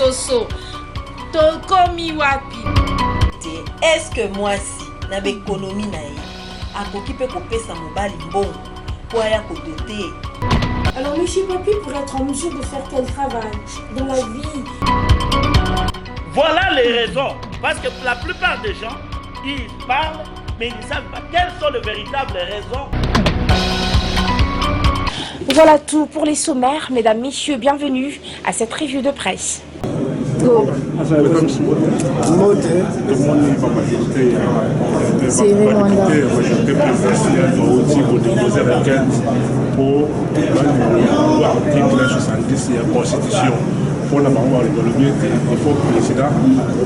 Loso. Tokomi wapi? Te est-ce que mwasi na ba economie na ye akoki pe kopesa mobali mbongo po aya ko doter ye? Alors monsieur Papy pour être en mesure de faire quel travail dans la vie? Voilà les raisons. Parce que la plupart des gens, ils parlent, mais ils ne savent pas quelles sont les véritables raisons. Voilà tout pour les sommaires. Mesdames, Messieurs, bienvenue à cette revue de presse. Mbote. Tomoni ba majorité ya majorité présidentielle bauti kodepose requête mpo balongola article 70 ya constitution mpo na bango balobi ete il faut président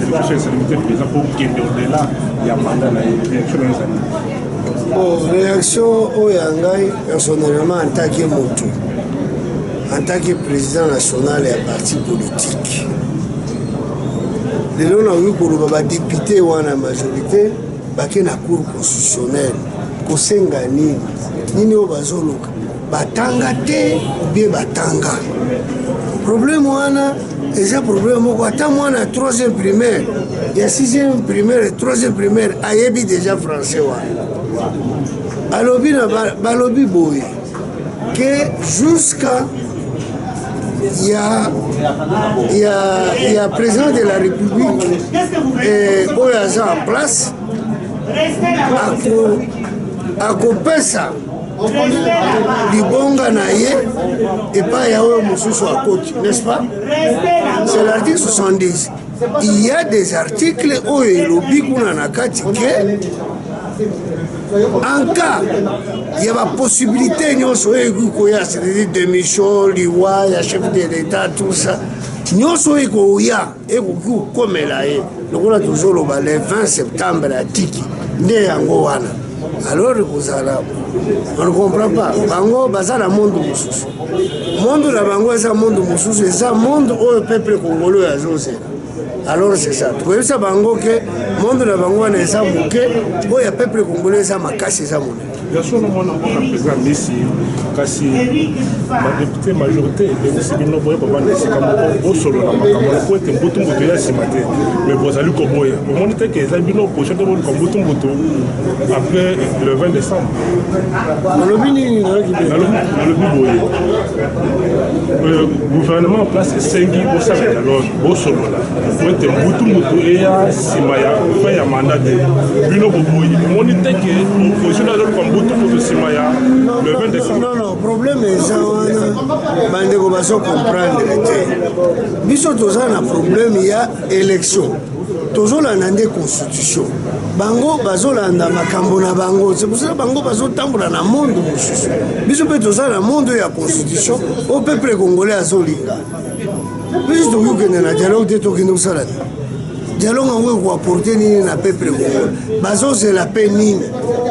élection esalemi te président mpo kende au-delà ya mandat na ye. Réaction na yo ezali? Bon, réaction oyo ya ngai personnellement en tant que moto, en tant que président national ya parti politique, lelo nakoki koloba badepute wana majorité bake na cour constitutionnelle kosenga nini? Nini oyo bazoluka? Batanga te bie batanga. Problème wana eza problème moko ata mwana ya 3e primaire, ya 6e primaire, 3e primaire ayebi déjà français wana. Alobi na balobi boye ke jusqu'à ya président de la République oyo aza en place akopesa libonga na ye epai ya oyo mosusu akoti, n'est-ce pas? C'est l'article 70. Il y a des articles oyo elobi kuna na kati ke en cas ya bapossibilité nyonso oyo ekoki koya, c'est-à-dire démission, liwa ya chef de l'État, tout ça nyonso oyo ekoya, ekoki kokomela ye lokola tozoloba le 20 septembre atiki nde yango wana. Alors ekozala, on ne comprend pas. Bango baza na monde mosusu, monde na bango eza monde mosusu, eza monde oyo peuple congolais oyo azozela. Alors c'est ça, tokoyebisa bango ke monde na bango wana eza moke, oyo ya peuple congolais eza makasi, eza monene. Ya solo, mwana mboka président Misi, kasi badepute majorité ebengisi bino boye bavanda esika moko, bosolola makambo na po ete mbutu mbutu ya nsima te, mais bozali koboya. Omoni te ke eza bino opposition te boluka mbutu mbutu après le 20 décembre? Olobi nini? Nalobi boye, gouvernement en place esengi bosala dialogue, bosolola po ete mbutu mbutu eya nsima ya fin ya mandat te. Bino boboyi. Omoni te ke opposition azoluka mbutu mbutu nsima ya le 20 décembre? Non, problème eza wana, bandeko bazo comprendre te. Biso toza na problème ya élection, tozolanda nde constitution. Bango bazolanda makambo na bango, c'est pour ça bango bazotambola na monde mosusu. Biso mpe toza na monde ya constitution oyo peuple congolais azolinga. Biso tokoki kokende na dialogue te. Tokende kosala te dialogue yango ekoapporter nini na peuple congolais? Bazozela mpe nini?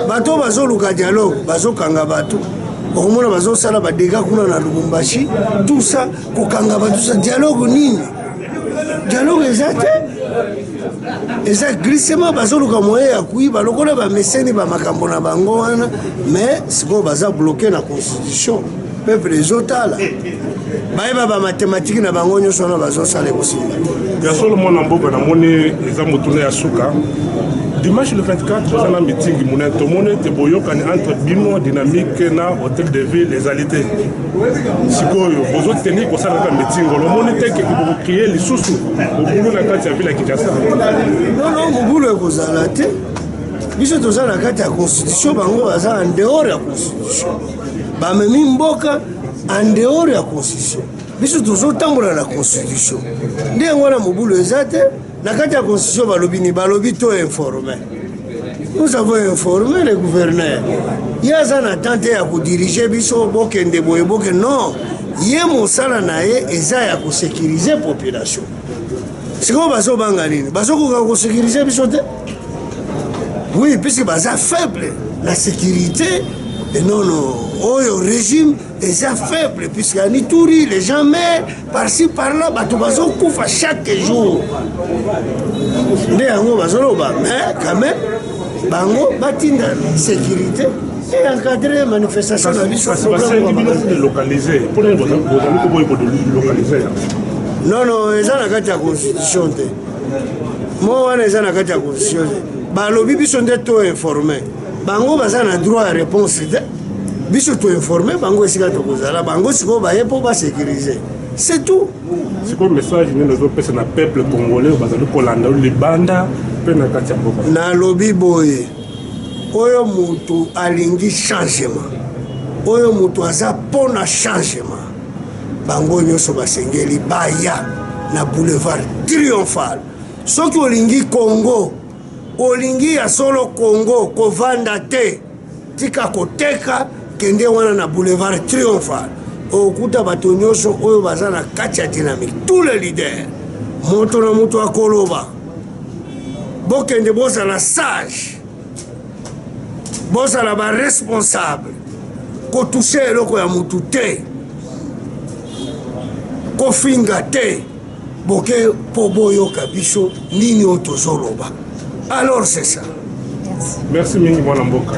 Bato bazoluka dialogue, bazokanga bato, okomona bazosala badégâts kuna na Lubumbashi, tout ça, kokanga bato sa dialogue nini? Dialogue eza te, eza glissement. Bazoluka moyen ya koyiba lokola bameseni bamakambo na bango wana, mais sikoyo baza bloqué na constitution. Peuple ezotala, bayeba bamathématique na bango nyonso wana bazosala, ekosimba. Ya solo, mwana mboka, namoni eza motuna ya suka. Dimanche le 24 oza na meeting monene. Tomoni ete boyokani entre bino dynamique na hôtel de ville ezali te. Sikoyo bozotenir kosala kaka meeting, olomoni te ke bokocréer lisusu mobulu na kati ya ville ya Kinshasa? Non, mobulu ekozala te. Biso toza na kati ya constitution, bango baza en dehors ya constitution. Bamemi mboka en dehors ya constitution, biso tozotambola na constitution. Nde yango wana mobulu eza te. Na kati ya constitution balobi nini? Balobi to informe. Nous avons informé le gouverneur. Ye aza na temps te ya kodiriger biso, bokende boye, bokende. Non, ye mosala na ye eza ya kosécuriser population. Sikoyo bazobanga nini? Bazokoka kosécuriser biso te. Oui, puisque baza faible na sécurité. Et non, non, oyo régime eza faible, puisque en Ituri les gens meurent par-ci par-là, bato bazokufa chaque jour. Nde yango bazoloba, mais quand même bango batinda sécurité et encadrer manifestation na biso. Kasi basengi bino délocaliser. Mpona bozali koboyi kodélocaliser yango? Non, non, eza na kati ya constitution te. Mo wana eza na kati ya constitution te. Balobi biso nde to informe. Bango baza na droit ya réponse te. Biso to informe bango esika tokozala. Bango sikoyo baye mpo basécuriser. C'est tout. Sikoyo message nini ozopesa na peuple congolais oyo bazali kolanda yo libanda mpe na kati ya mboka? Nalobi boye, oyo moto alingi changement, oyo moto aza mpo na changement, bango nyonso basengeli baya na boulevard triomphal. Soki olingi Congo, olingi ya solo Congo, kovanda te, tika koteka, kende wana na boulevard triomphal, okuta bato nyonso oyo baza na kati ya dynamique, tous les leaders, moto na moto akoloba. Bokende, bozala sage, bozala baresponsable, kotouche eloko ya motu te, kofinga te, boke mpo boyoka biso nini oyo tozoloba. Alors c'est ça. Merci mingi, mwana mboka.